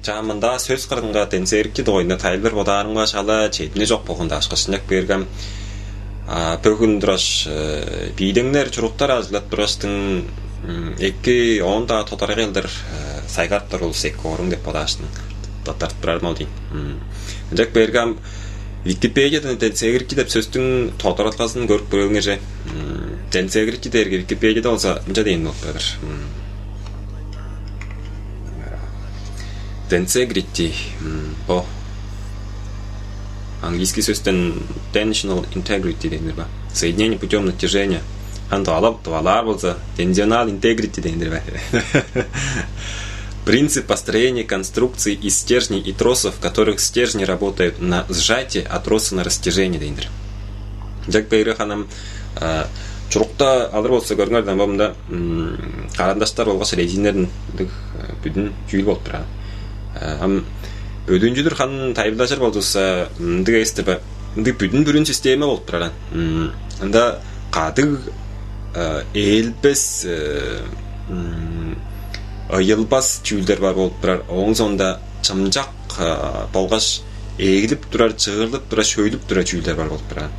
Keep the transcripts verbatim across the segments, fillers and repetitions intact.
Чаа, мында сөс кырынга ден сегирикчи дугайында тайылбыр бодаарымга, шала чедине чок болганда ашкаш ынчап кээрге, а, бөгүн тураш, э, биидеңнер, чуруктар ажыглап тургаштың, м, эки, оон-даа тодаргай кылдыр, э, сайгарыптар улус эки орун деп бодааштың тыртып турарым ол дийин. М. Ынчап кээрге ам Википедиядан ден сегирикчи деп сөстүң тодаратказын көрүп көрүңерже. М, ден сегирикчи дээрге Википедияда болза мынча дээн болуп турар. М. Tensegrity, м, бо английский сөстен tensional integrity дээндир ба? Соединение путём натяжения. Ам тывалап, тывалаар болза, tensional integrity дээндир бе? Принцип построения конструкций из стержней и тросов, в которых стержни работают на сжатие, а тросы на растяжение дээндир. Ынчап кээрге ханам, а, чурукта алыр болза, көрүңер даан, бо мында, м, карандаштар болгаш резиннерден ындыг, э, бүдүн чүүл болуп турар. Э, ам бөдүүнчүдүр хан тайылбырлажыр болзувусса, м, ындыг эвес-тир бе? Ындыг бүдүн бүрүн система болуп турар. М, ында кадыг, э, ээлбес, э, м, ыйылбас чүүлдер бар болуп турар. Ооң соонда чымчак, э, болгаш ээлип турар, чыырлып турар, шөйлүп турар чүүлдер бар болуп турар.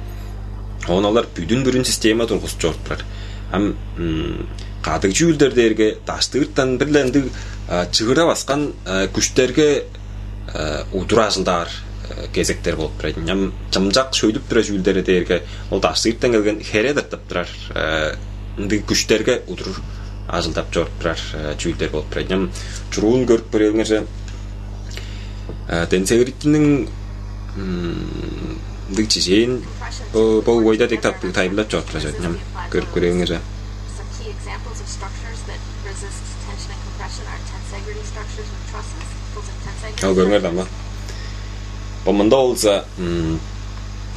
Оон олар бүдүн бүрүн система тургузуп чоруп турар. Ам, м, кадыг чүүлдер дээрге даштыыртан бир-ле ындыг, а, чыыра баскан, а, күштерге, а, удур ажылдаар, а, кезектер болуп турар. Ам чымчак шөйлүп турар чүүлдери дээрге ол даштыыртан келген хере тыртып турар, а, ындыг күштерге удур ажылдап чоруп турар, а, чүүлдер болуп турар. Ам чуруун көрүп көрээлиңерже, а, ден сегирикчиниң, м, ындыг чижээн бо, бо угайда дег таптыг тайылбырлап чоруп турар чүве. Ам көрүп көрээлиңерже. Ол көрүңер даан бо. Бо мында болза, м,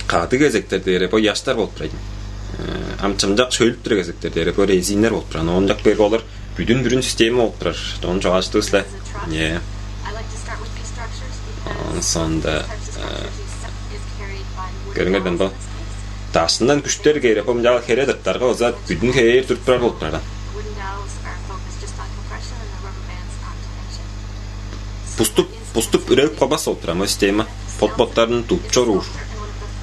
кадыг кезектер дээре бо ыяштар болуп турар. Э, ам чымчак шөйлүп турар кезектер дээре бо резиннер болуп турар. Оон ынчап кээрге олар бүдүн бүрүн система болуп турар. Ону чугаалаштывыс-ла. Э. Оон соонда, э, көрүңер даан бо. Даштындан күштер кээрип, бо мынчаар хере тыртарга база бүдүн хевээр туруп турар болуп турар. Буступ, буступ үрегип калбас болуп турар бо система. Бот-боттарын тудуп чоруур.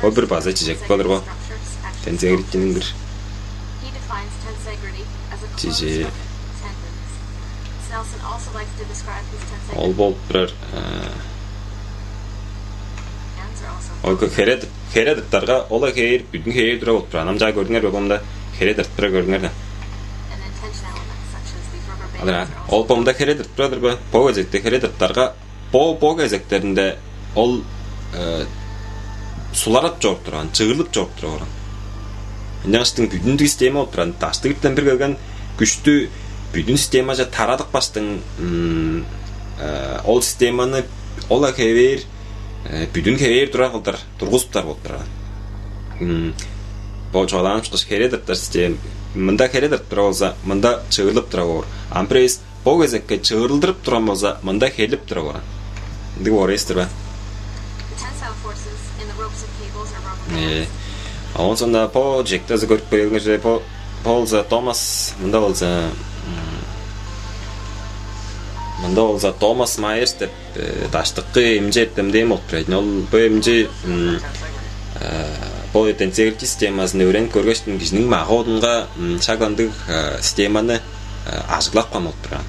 Ол бир база чижек болур бо. Ден сегирикчиниң бир чижээ. Ол болуп турар. Э, ол хере, хере тыртарга, ол хевээр, бүдүн хевээр турар болуп турар. Ам чаа көрүңер бе, бо мында хере тыртып турар, көрүңер даан. Адыр, а? Ол бо мында хере тыртып турар-дыр бе? Бо кезекте хере тыртарга, бо, бо кезектеринде ол, э, суларап чоруп турган, чыырлып чоруп турар. Ынчангаштың бүдүн система болуп турган, даштыыртан бир келген күштү бүдүн системаже тарадып кааштың, м, э, ол системаны ол хевээр, э, бүдүн хевээр турар кылдыр тургузуптар болуп турган. М, бо чугаалаан ышкаш хере тыртар система. Мында хере тыртып турар болза, мында чыырлып турар боор. Ам бир эвес бо кезекке чыырлдырып турган болза, мында херип турар боор. Ындыг боор эвес-тир бе? Э, оон соонда бо чижектези көрүп көрээлиңер, бо, бо болза Томас, мында болза, м, мында болза Томас Майерс деп, э, даштыкы эмчи эртемден болуп турар ийин. Ол бо эмчи, м, э, бо ден сегирикчи системазын өөренип көргештиң, кижиниң мага-бодунга, м, шак ындыг, э, системаны, э, ажыглап каан болуп турган.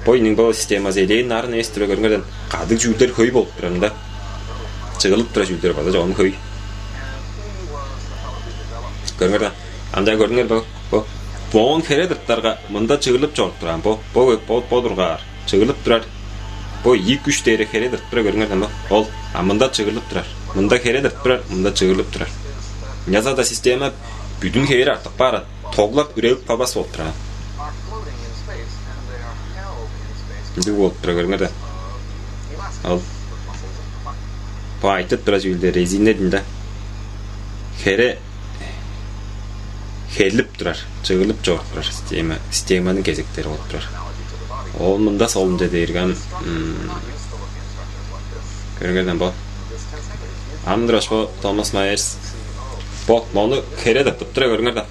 Бо ийниң бо системазы элээн нарын эвес-тир бе, көрүңер даан, кадыг чүүлдер хөй болуп турар ында. Чыырлып турар чүүлдер база чогум хөй. Көрүңер даан. Ам чаа көрүңер бе, бо. Моон хере тыртарга, мында чыырлып чоруп турган бо. Бо, бо, бо тургаар. Чыырлып турар. Бо ийи күш дээре хере тыртып турар, көрүңер даан бо. Ол, а мында чыырлып турар. Мында хере тыртып турар, мында чыырлып турар. Ынчалза-даа система бүдүн хевээр артып каар, тоглап, үрегип калбас болуп турар. Ындыг болуп турар, көрүңер даан. Ол бо айтып турар чүүлдер резиннерден-даа. Хере херилип турар, чыырлып чоруп турар система, системаның кезектери болуп турар. Ол мында солунча дээрге ам, м, көрүңер даан бо. Ам тураш бо Томас Майерс. Бо, мону хере тыртып турар, көрүңер даан.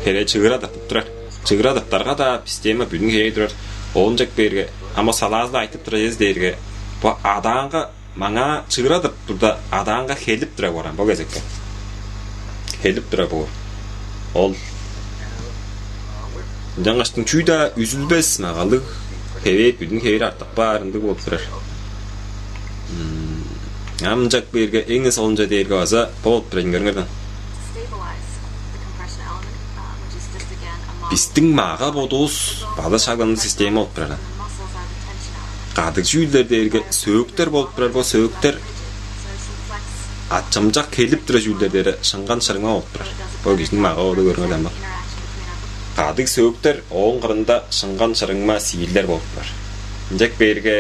Хере чыыра тыртып турар. Чыыра тыртарга-даа система бүдүн хевээр турар. Оон ынчап кээрге, Ам ол салаазы-ла айтып турар эвес дээрге, бо адаанга маңаа чыырадып турда, адаанга хелип турар боор ам бо кезекке. Хелип турар боор. Ол ынчангаштың чүү-даа үзүлбес магалыг хевээр, бүдүн хевээр артып каар ындыг болуп турар. Ам ынчап бээрге, эң солунча дээрге база бо болуп турар, көрүңер даан. Бистиң мага-бодувус база шак ындыг система болуп турар. Кадыг чүүлдер дээрге сөөктер болуп турар, бо сөөктер ачамчак хелип турар чүүлдер дээри шыңган шырыңма болуп турар. Бо кижиниң мага-боду, көрүңер даан, бо. Кадыг сөөктер, ооң кырында шыңган шырыңма сиирлер болуп турар. Ынчап бээрге,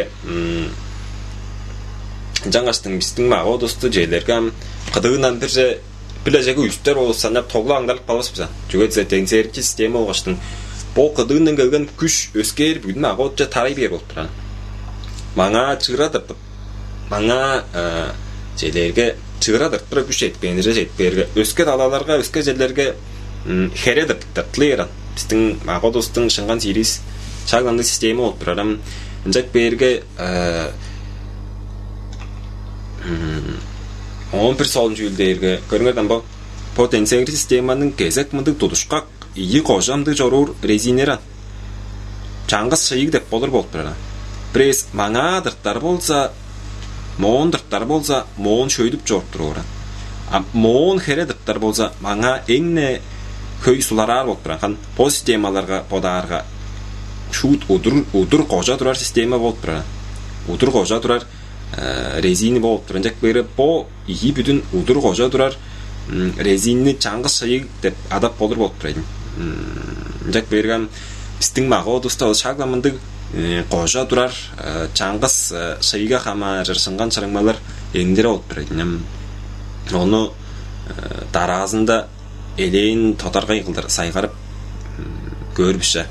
ынчангаштың бистиң мага-бодувусту чүвелерге ам кыдыындан бирже, бир-ле чеге үстер болза, ынчап тоглап аңдарлып калбас бис аан. Чүге дизе деңзээрикчи система болгаштың, бо кыдыындан келген күш өскээр, бүдүн мага-бодувусче тарай бээр болуп турар. Маңаа чыырадыртып, маңаа чүвелерге чыырадыртып турар күш четпээннер четпээрге, өске талаларга, өске черлерге хере дыртылыр аан. Бистиң мага-бодувустуң шыңган сииривис шак ындыг система болуп турар ам. Ынчап бээрге, оон бир солун чүүл дээрге, көрүңер даан, бо, бо деңзээрикчи системаның кезек мындыг тудушкак ийи кожа ындыг чоруур резиннери аан. Чаңгыс шыйыг деп болур болуп турар аан. Бир эвес маңаа дыртар болза, моон дыртар болза, моон шөйдүп чоруп турар аан. А моон хере дыртар болза, маңаа эң-не хөй сулараар болуп турар аан. Бо системаларга бодаарга, шуут удур, удур кожа турар система болуп турар аан. Удур кожа турар резина болуп турар. Ынчап бээрге, бо ийи бүдүн удур кожа турар резинни чаңгыс шыйыг деп адап болур болуп турар ийин. Ынчап бээрге, ам бистиң мага-бодувуста ол шак-ла мындыг кожа турар, чаңгыс шыйыга хамааржыр шыңган шырыңмалар эңдере болуп турар ийин. Ам ону дараазында элээн тодаргай кылдыр сайгарып көөр бис че.